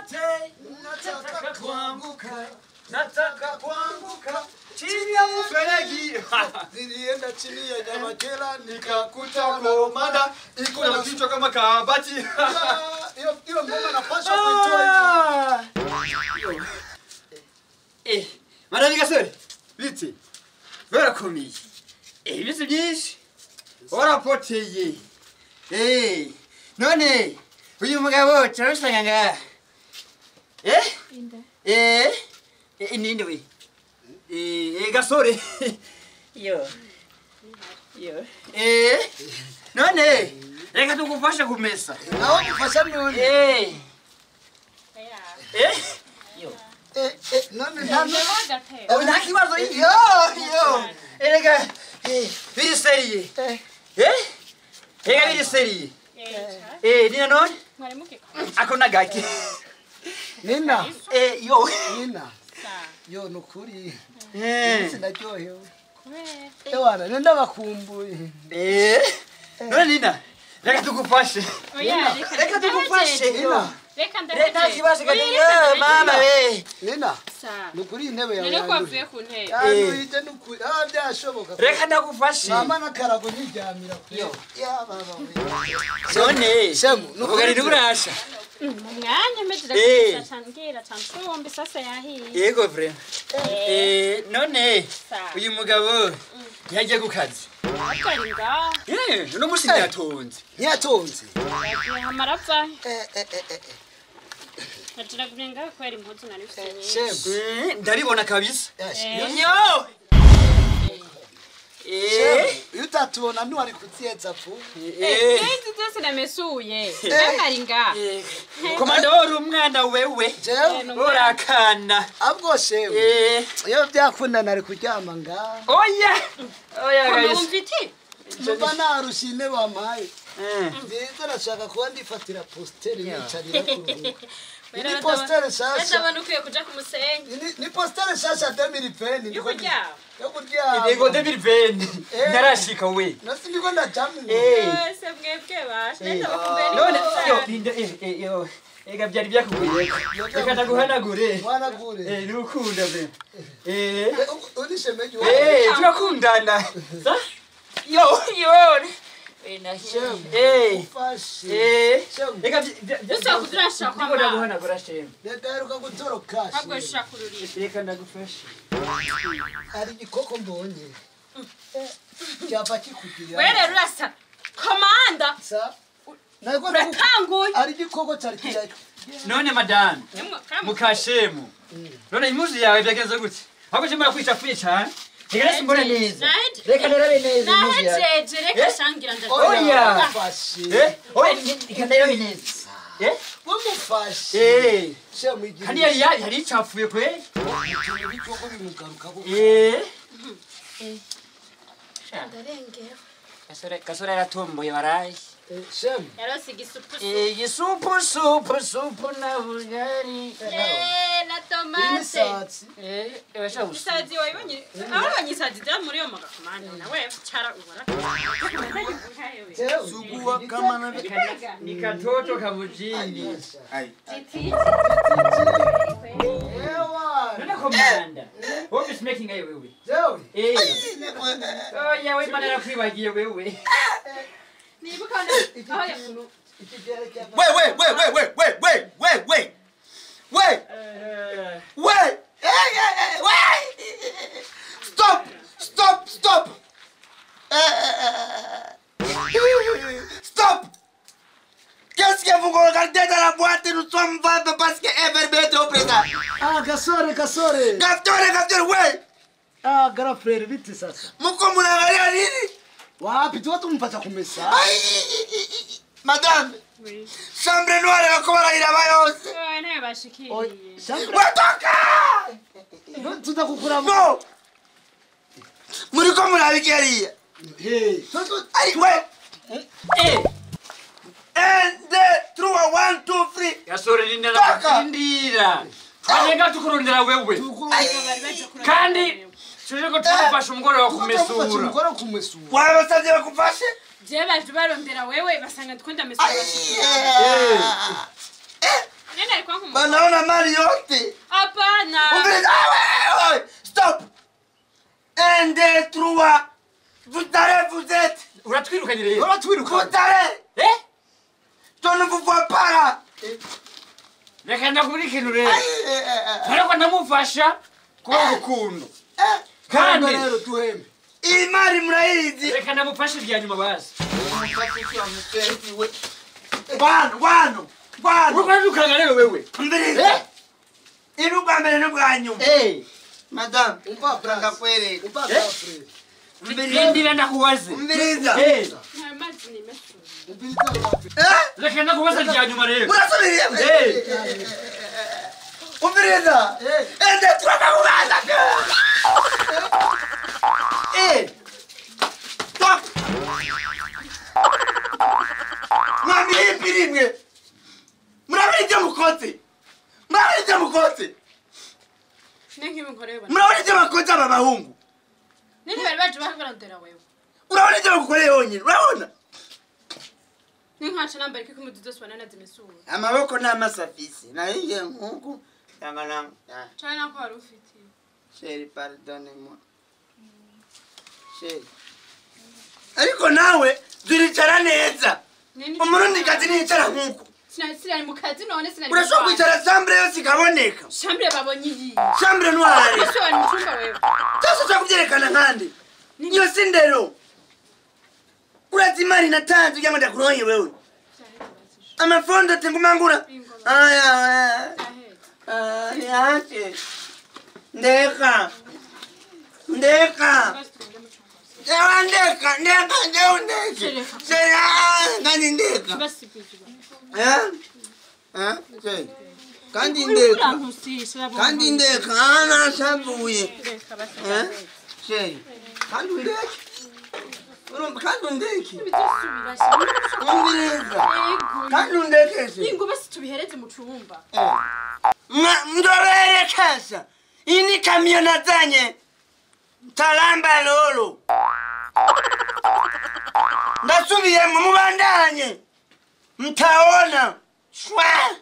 Mate, nataka kuanguka, nataka kuanguka chini ya mfereji. Nilienda chini ya Nyamakela nikakuta komanda iko na kichwa kama kabati. Hiyo ngoma napaswa kuitoa. Eh, madame Gasore, bite. Barakomeye. Eh, ibintu byinshi. Warapoteye. Eh, none uyu mugabo turabisanga ngaha. Eh? Inde. Eh? Eh, ninde we? Eh, Gasore. Yo. Yo. Eh? None reka tugufashe kumesa. Nawe mufasha none. Eh. Eh? Yo. Eh, eh, none none. Nta kibazo. Yo, yo. Erega biri seriye. Eh? Erega biri seriye. Eh, nina none? Ako nagaki. Nina. Eh, yo. Nina. Yo nukuri. Eh. Sinaryohewe. Ewana, nenda bakumbuye. Eh. None Nina, reka tugufashe. Oya, reka tugufashe. Nina. Reka ndafashe. Reka kibazo kati. Mama we. Nina. Nukuri intebe yawe. None ko avuye ku ntebe. Yanduhije nukuri. Ah, byashoboka. Reka ndagufashe. Mama nakarago nyiryamira ku. Yo. Ya baba we. None. Shemu, nukuri nurasha. Mu mwanya mejira cyangera cyangwa sasa yahiye. Yego vrema. Eh, none uyu mugabo yagiye gukazi. Akarinda. Eh, no musi ntiyatonze. Ntiyatonze. Yagiye hamarapfa. Eh eh eh. Najira kubenga kwera impuzu nari mfite. Shemu. Ndaribona kabisa. Yo. Eh, iyo utatubona ntiwari kutsiyetsa pfu. Eh, izi zose namesuye. Nakaringa. Komanda wari umwana wewe. Urakana. Abwo shewe. Eh, iyo byakunda nari kuryama nga. Oya. Oya guys. Umviti? Mba narusha intebe wampaye. Nziza nashaka kuba ndifatira positeri nicarira kuruhuka. Ni positeri nshasha. Ndabona ukwiye kuja ku musenyi. Ni positeri nshasha 2020. Yo kuryama. Yo kuryama. Yego 2020. Narashika we. Nasi ndiko ndajamwe. Eh, se mwebwe basha. Ndabakumbuye. None yo linda eh yo. Ega byari byakuguyeko. Reka ndaguhanagure. Wanagure. Eh, nukunda be. Eh. Unishemeje. Eh, turakundana. Sa? Yo, yo. Eh. Ufashe. Eh. Reka gusa kudurasha kwa mama. Ndaguhanagura shemu. Ndaheruka gutoroka. Ntabwo shakururira. Reka ndagufashe. Hari igikoko mbonye. Cyapa kikugira. Wewe rero urasa. Komanda. Sa. Ntabwo uratanguye. Hari igikoko cyari kijya. None madame. Mukashemu. None impuzu yawe byagenze gute? Ahubwo je mara kwicafuye cyane. Reka nsimbone neza. Reka narabe neza impuzu yawe. Nahejeje reka shangira ndaje. Oya. Eh? Oya reka narabe neza. Eh? Wamufashe. Eh. Shemu igihe. Kandi yari icafuye kwe. Ibikoko bimugaruka ko. Eh. Ndarengewe. Gasore Gasore yaratomboye baraye. Shemu. Yarose igisupu. Igisupu supu supu na bugari. Eh, na tomate. Imisatsi. Eh, ebasha gusa. Isazi wayibonye. Aho isazi da muri yo magakomanda nawe cara ubora. Sugua kama na ni katoto kabujini. Ai. Titi. Ewa. None komanda. What is making a wewe? Jewe. Eh. Oya we mana nakwibagiye wewe. Nibuka aho yakuru. Wait, wait, wait, wait, wait, wait, wait, wait, wait. Wait. Wait. Hey, hey, hey, wait. Stop. Stop, stop. Stop. Qu'est-ce que vous regardez dans la boîte? Nous sommes vivants parce que Everbe est au présent. Ah, Gasore, Gasore. Gasore, Gasore, ouais. Ah, grand frère, vite sasa. Mko mnaangalia nini? Wapi tu watu mpata kumesa. Madame. Oui. Chambre noire yakobara iraba yose. Oya nayo bashikiriye. Chambre. Watoka! Tutakukura. No. Muriko murabikiria. Hey. Ai, we. Eh. 1 2 3 1 2 3. Gasore rindira. Rindira. Banyenga tukurondera wewe. Kandi tuje ko tugufasha umugore wa kumesura. Umugore wa kumesura. Wabasabye bakufashe? Je baje barondera wewe basanga ndikunda mesura. Nene ariko Banaona mali yote. Hapana. Stop. 1 2 3. Vous allez, vous êtes. Uratwirukanye rero. Uratwirukanye. Vous allez. Eh? Je ne vous vois pas là. Reka ndakubwira ikintu rero. Ariko ndamufasha kuba urukundo. Kandi rero duhembe. Imari murayizi. Reka ndamufashe ibya nyuma bazi. Wano. Uratwirukanye rero wewe. Mbere. Iruka mbere n'ubwa nyuma. Madame, umva ndakwereka. Umva Ndira ndakubaze. Mbiriza. Reka ndakubaze ibya nyuma rero. Urasubiriye. Umbiriza. Ende turakakubaza. Stop. Mwami ipirimwe. Murabona ibyo mukoze. Murabona ibyo mukoze. Murabona ibyo bakoze aba bahungu. Nini bari baje bakarondera wewe. Urabona ibyo bagukoreye wonyine, urabona? Ninkaca nambara iki kumuduzo swana na zimesura. Amaboko n'amasafisi. Nayiye nkuku yangana. Cyane nako wari ufite. Chérie, pardonnez-moi. Chérie. Ariko nawe zuricara neza. Umurundi kazi nicara nkuku. Sinari mu kazi none sinari. Urashobora kwicara chambre yose ikaboneka. Chambre babonye iyi. Chambre noire. Ese wari mu cyumba wewe. Cyose ushaka nkande. Iyo si ndero. Urazi imari natanze kugira ngo ndakuronke wewe. Amafondo tengumangura. Aya. Aya. Ndeka. Ndeka. Ndeka, ndeka, ndeka. Sera, kandi ndeka. Kandi ndeka. Kandi ndeka. Ana shabuye. Kandi ndeka. Urumva kandi ndeke. Umbiriza. Kandi ndekese. Ingo basi tubihereze mu cumba. Ndoberekesa. Ini kamyo nazanye. Talamba lolo. Ndasubiye mu mubandanye. Mtaona. Shwa.